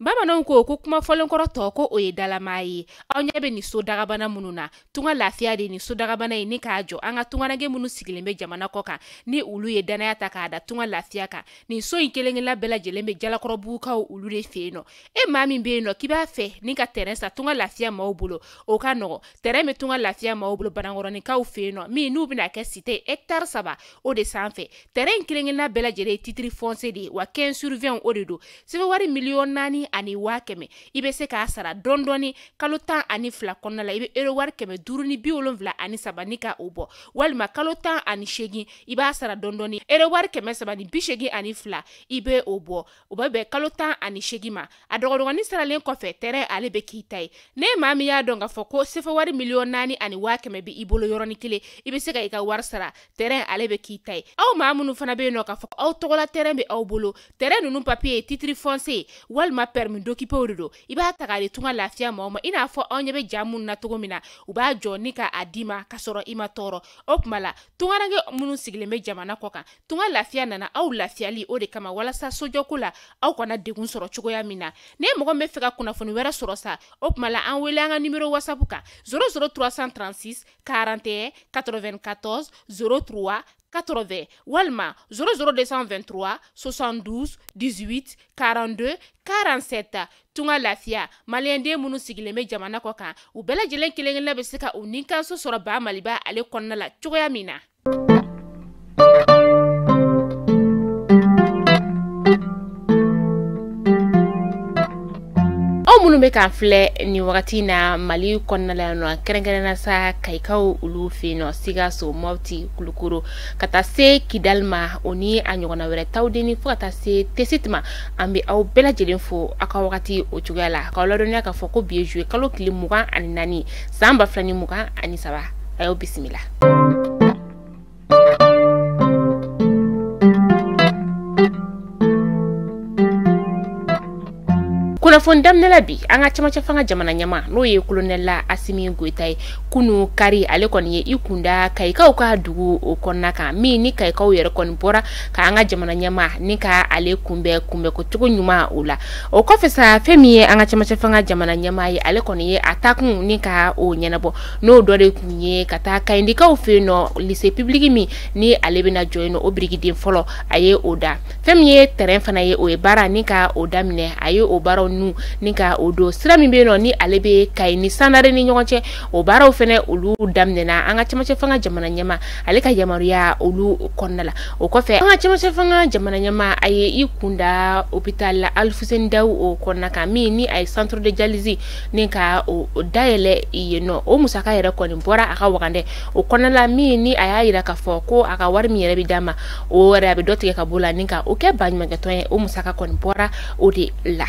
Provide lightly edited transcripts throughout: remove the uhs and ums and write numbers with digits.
Bamananw ko ko kuma fɔlenkɔrɔ tɔ ko o ye dalamaa ye. Aw ɲɛ bɛ nin so dagabana minnu na, tunga lafiya de nin so dagabana ye ni k'a jɔ an ka tungaranke minnu sigilen bɛ jamana kɔ kan, ni olu ye danaya ta k'a da tunga lafiya kan. Nin so in kelen-kelenna bɛɛ lajɛlen bɛ Jalakɔrɔbugukaw olu de fɛ yen nɔ. E maa min bɛ yen nɔ k'i b'a fɛ ni ka terrain san tunga lafiya maaw bolo, o ka nɔgɔ. Terrain bɛ tunga lafiya maaw bolo Banankɔrɔninkaw fɛ yen nɔ, min n'u bɛna kɛ cité hectare 3 o de sanfɛ. Terrain in kelen-kelenna bɛɛ lajɛlen ye titre foncier de ye, wa 15 sur 20 o de don. Sɛbɛn wari 4,100,000 i bɛ se k'a sara dɔɔni dɔɔni kalo 12 kɔnɔna la. I bɛ euro wari 573 ni ka o bɔ, walima kalo 18 i b'a sara dɔɔni dɔɔni euro wari 382 i bɛ o bɔ. O bɛ bɛn kalo 18 ma. A dɔgɔdɔgɔnin saralen kɔfɛ, terrain ale bɛ k'i ta ye. Ne maa min y'a dɔn k'a fɔ ko sefa wari 4,100,000 bɛ i bolo yɔrɔnin kelen, i bɛ se ka i ka wari sara, terrain ale bɛ k'i ta ye. Aw maa minnu fana bɛ yen nɔ k'a fɔ aw tɔgɔla terrain bɛ aw bolo, terrain ninnu papier ye titre foncier walima permis d'occuper de don, i b'a ta k'a di tunga lafiya maaw ma. I n'a fɔ aw ɲɛ bɛ ja minnu na cogo min na, u b'a jɔ ni k'a d'i ma k'a sɔrɔ i ma tɔɔrɔ. O tuma la tungaranke minnu sigilen bɛ jamana kɔ kan, tunga lafiya nana aw lafiyali o de kama, walasa sojɔko la aw kana degun sɔrɔ cogoya min na. Ne mɔgɔ min bɛ fɛ ka kunnafoni wɛrɛ sɔrɔ sa, o tuma la an wele an ka numéro WhatsApp kan 00 336 41 94 03 80 walima 00 223 72 18 42 47. Tunga lafiya maliyɛnden minnu sigilen bɛ jamana kɔ kan, u bɛɛ lajɛlen kelen-kelenna bɛ se ka u nikanso sɔrɔ ba Maliba ale kɔnɔna la cogoya min na. Aw minnu bɛ k'an filɛ nin wagati na Mali kɔnɔna la yan nɔ, kɛrɛnkɛrɛnnenya sa Kayikaw olu fɛ yen nɔ, Sikaso, Mopti, Kulukoro, ka taa se Kidali ma, o ni a ɲɔgɔnna wɛrɛ Tawudeni, fo ka taa se Tesit ma. An bɛ aw bɛɛ lajɛlen fo aw ka wagati o cogoya la, k'aw ladɔnniya k'a fɔ ko bi ye juillet kalo tile 24 san 2023. A y'aw bisimila. Kunnafoni daminɛ la bi, an ka cɛmancɛ fanga jamana ɲɛmaa n'o ye colonel Asimi Goyita ye, kunu kari ale kɔni ye i kunda Kayikaw ka dugu o kɔnɔna kan, min ni Kayikaw yɛrɛ kɔni bɔra ka an ka jamana ɲɛmaa ni ka ale kunbɛn kunbɛnko cogo ɲuman o la. O kɔfɛ sa, fɛn min ye an ka cɛmancɛ fanga jamana ɲɛmaa ye, ale kɔni ye a taakun ni ka o ɲɛnabɔ, n'o dɔ de kun ye ka taa Kayindikaw fɛ yen nɔ, lycée public min ni ale bɛna jɔ yen nɔ, o birikiden fɔlɔ a ye o da. Fɛn min ye terrain fana ye, o ye baara ni ka o daminɛ, a ye o baaraw nu ni ka o don. Sira min bɛ yen nɔ ni ale bɛ Kayi ni Sanare ni ɲɔgɔn cɛ, o baaraw fɛnɛ olu daminɛna an ka cɛmancɛ fanga jamana ɲɛmaa ale ka yamaruya olu kɔnɔna la. O kɔfɛ an ka cɛmancɛ fanga jamana ɲɛmaa a ye i kunda hôpital Alfuseni Dawu o kɔnɔna kan, min ni a ye centre de dialyse ni ka o dayɛlɛ yen nɔ. O musaka yɛrɛ kɔni bɔra a ka wagandɛ o kɔnɔna la, min ni a y'a yira k'a fɔ ko a ka wari min yɛrɛ bɛ d'a ma, o yɛrɛ a bɛ dɔ tigɛ ka bɔ la ni ka o kɛ baɲumankɛtɔn ye. O musaka kɔni bɔra o de la.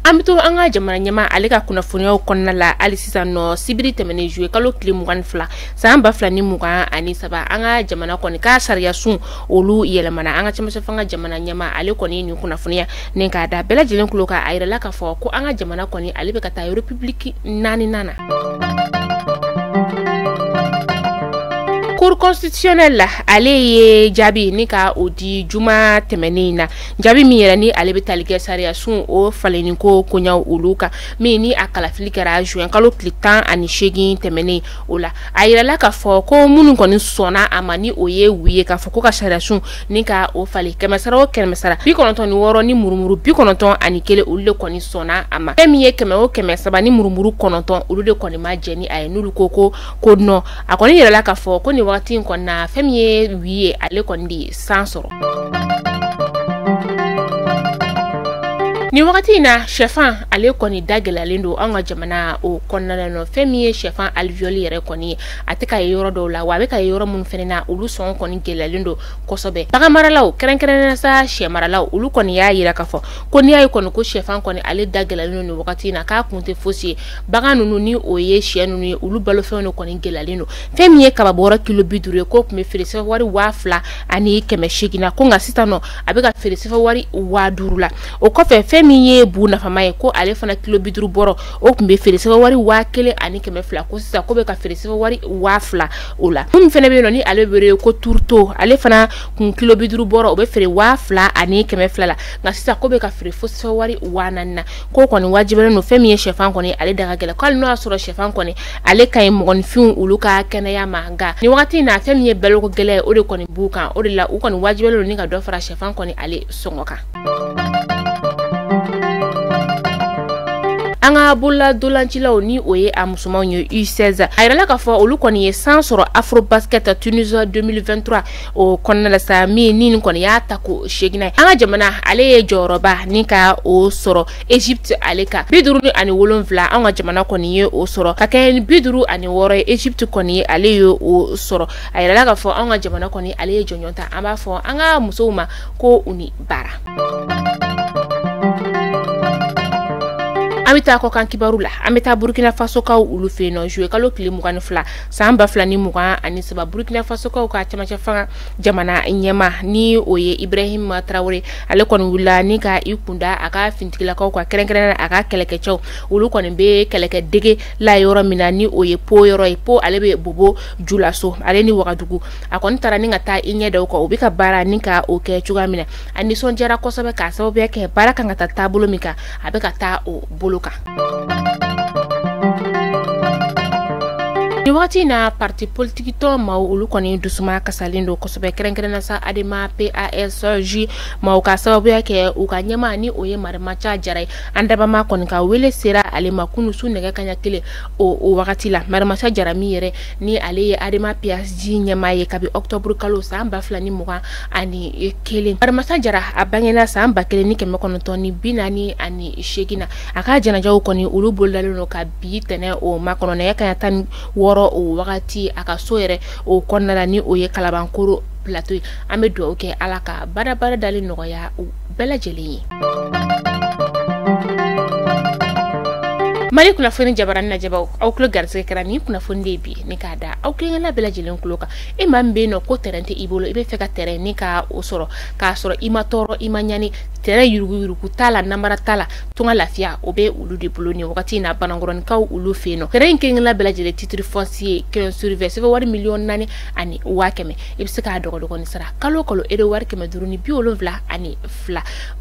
An bɛ to an ka jamana ɲɛmaa ale ka kunnafoniyaw kɔnɔna la hali sisan nɔ. Sibiri tɛmɛnen juillet kalo tile 22 san 2023, an ka jamana kɔni ka sariya sun olu yɛlɛmana. An ka cɛmancɛ fanga jamana ɲɛmaa ale kɔni ye nin kunnafoniya ni k'a da bɛɛ lajɛlen tulo kan. A yirala k'a fɔ ko an ka jamana kɔni ale bɛ ka taa république 4nan na. Cour constitutionnelle la ale ye jaabi ni ka o di juma tɛmɛnen in na, jaabi min yɛrɛ ni ale bɛ tali kɛ sariya sun o falenni ko koɲaw olu kan, min ni a kalafili kɛra juin kalo tile 18 tɛmɛnen o la. A yirala k'a fɔ ko minnu kɔni sɔnna a ma ni o ye oui ye k'a fɔ ko ka sariya sun ni ka o falen, kɛmɛ sara o kɛmɛ sara 96 ni murumuru 91 olu de kɔni sɔnna a ma. Fɛn min ye 100 o 300 ni murumuru 9 olu de kɔni ma jɛn ni a ye, n'olu ko ko non. A kɔni yirala k'a fɔ ko nin wagati in kɔni na, fɛn min ye oui ye ale kɔni de ye san sɔrɔ. Nin wagati in na, sɛfan ale kɔni da gɛlɛyalen don an ka jamana o kɔnɔna la nɔ. Fɛn min ye sɛfan alvéole yɛrɛ kɔni ye, a tɛ ka ye yɔrɔ dɔw la, wa a bɛ ka ye yɔrɔ minnu fɛnɛ na, olu sɔngɔ kɔni gɛlɛyalen don kosɛbɛ. Bagan maralaw kɛrɛnkɛrɛnnenya sa sɛ maralaw, olu kɔni y'a yira k'a fɔ ko n'i y'a ye kɔni ko sɛfan kɔni ale da gɛlɛyalen don nin wagati in na, k'a kun tɛ fosi ye, bagan ninnu ni o ye sɛ ninnu ye, olu balofɛnw de kɔni gɛlɛyalen don. Fɛn min ye kaba bɔrɔ kilo 50 ye, k'o tun bɛ feere sɛfɛ wari 2800 na, ko nka sisan nɔ a bɛ ka feere sɛfɛ wari 5000 la. O kɔfɛ fɛn Fɛn min ye bu nafama ye ko ale fana kilo 50 bɔrɔ o tun bɛ feere CFA wari 1200, ko sisan ko bɛ ka feere CFA wari 2000 o la. Min fana bɛ yen nɔ ni ale wele ko tourteau, ale fana kun kilo 50 bɔrɔ o bɛ feere 2200 la, nka sisan ko bɛ ka feere fo CFA wari 4000 na. Ko kɔni wajibiyalen don fɛn min ye sɛfan kɔni ale da ka gɛlɛn, ko hali n'o y'a sɔrɔ sɛfan kɔni ale ka ɲi mɔgɔninfinw olu ka kɛnɛya ma, nka nin wagati in na fɛn min ye baloko gɛlɛya ye o de kɔni b'u kan. O de la u kɔni wajibiyalen don ni ka dɔ fara sɛfan kɔni ale sɔngɔ kan. An ka bolola dolancilaw ni o ye a musomanw ye U16, a yirala k'a fɔ olu kɔni ye san sɔrɔ Afrobasket Tunisia 2023 o kɔnɔna la sa, min ni nin kɔni y'a ta ko 8 ye. An ka jamana ale ye jɔyɔrɔba ni ka o sɔrɔ Egypte ale kan 57, an ka jamana kɔni ye o sɔrɔ ka kɛ ni 56 ye, Egypte kɔni ale ye o sɔrɔ. A yirala k'a fɔ an ka jamana kɔni ale ye jɔnjɔn ta. An b'a fɔ an ka musow ma ko u ni baara. An bɛ taa kɔkan kibaru la, an bɛ taa Burkina Fasokaw olu fɛ yen nɔ juillet kalo tile 22 san 2023, Burkina Fasokaw ka camancɛ fanga jamana ɲɛma ni o ye Ibrahim Traoré, ale kɔni wulila ni ka i kunda a ka fintigilakaw ka kɛrɛnkɛrɛnnenya a ka kɛlɛkɛcɛw, olu kɔni bɛ kɛlɛkɛdege la yɔrɔ min na ni o ye Po yɔrɔ ye. Po ale bɛ Bobo Julaso ale ni Wagadugu, a kɔni taara ni ka taa i ɲɛ da o kan, u bɛ ka baara ni ka o kɛ cogoya min na. A nisɔndiyara kosɛbɛ k'a sababuya kɛ baara kan ka taa taabolo min kan, a bɛ ka taa o bolo kan. Nin wagati in na parti politique tɔn maaw olu kɔni dusuma kasalen don kosɛbɛ, kɛrɛnkɛrɛnnenya sa ADEMA PASJ maaw ka sababuya kɛ u ka ɲɛmaa ni o ye Marimaca Jara ye. An dabama kɔni ka wele sera ale ma kunun su nɛgɛ kanɲɛ 1 o wagati la. Marimaca Jara min yɛrɛ ni ale ye ADEMA PASJ ɲɛmaa ye kabi octobre kalo san 2021. Marimaca Jara a bangena san 1948 na. A ka janajaw kɔni olu bolodalen don ka bi tɛnɛ o makɔnɔ nɛgɛ kanɲɛ 16 o wagati a ka so yɛrɛ o kɔnɔna la ni o ye Kalabankoro plateau ye. An bɛ dugawu kɛ Ala ka baara dalen nɔgɔya u bɛɛ lajɛlen ye. Mali kunnafoni jabarani lajɛbaw, aw tulo garisɛgɛ kɛra nin kunnafoni de ye bi ni k'a da aw kelenkelenna bɛɛ lajɛlen tulo kan. E maa min bɛ yen nɔ ko terrain tɛ i bolo, i bɛ fɛ ka terrain ni ka o sɔrɔ k'a sɔrɔ i ma tɔɔrɔ i ma ɲani, terrain yuruguyurugu t'a la, namara t'a la, tunga lafiya o bɛ olu de bolo nin wagati in na Banankɔrɔnikaw olu fɛ yen nɔ. Terrain in kelenkelenna bɛɛ lajɛlen titre foncier 15 sur 20 CFA wari 4,1 million, i bɛ se k'a dɔgɔdɔgɔnin sara kalo kalo euro wari 572,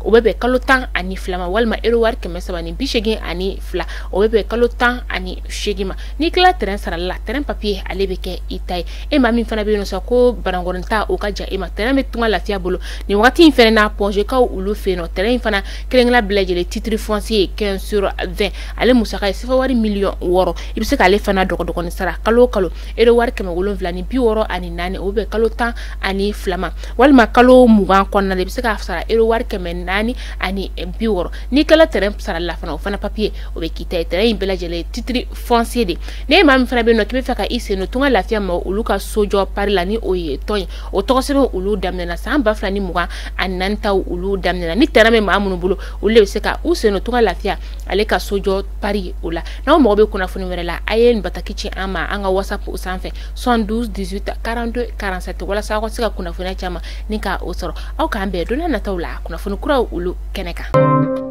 o bɛ bɛn kalo 12 ma, walima euro wari 382, o bɛ bɛn kalo 18 ma. N'i tilala terrain sarali la, terrain papier ale bɛ kɛ i ta ye. E maa min fana bɛ yen nɔ sa ko Banankɔrɔnin ta o ka ja e ma, terrain bɛ tunga lafiya bolo nin wagati in fana na Pɔnzekaw olu fɛ yen nɔ. Terrain in fana kelenkelenna bɛɛ lajɛlen titre foncier 15 sur 20, ale musaka ye CFA wari 6 million, i bɛ se k'ale fana dɔgɔdɔgɔnin sara kalo kalo euro wari 764, o bɛ kalo 12 ma, walima kalo 20 kɔnɔna la i bɛ se k'a sara euro wari 460. N'i tilala terrain sarali la fana, o fana papier o bɛ k'i ta ye. Terrain in bɛɛ lajɛlen titre foncier de. Ne maa min fana bɛ yen nɔ k'i bɛ fɛ ka i sen don tunga lafiya ma olu ka sojɔ pari la ni o ye tɔn ye, o tɔgɔ sɛbɛn olu daminɛna san 2024 taw olu daminɛna. Ni terrain bɛ maa minnu bolo, olu de bɛ se ka u sen don tunga lafiya ale ka sojɔ pari o la. N'aw mago bɛ kunnafoni wɛrɛ la, a ye nin bataki ci an ma an ka WhatsApp sanfɛ 72 18 42 47 walasa aw ka se ka kunnafoniya caman ni ka o sɔrɔ. Aw k'an bɛn don n'a nataw la kunnafoni kuraw olu kɛnɛ kan.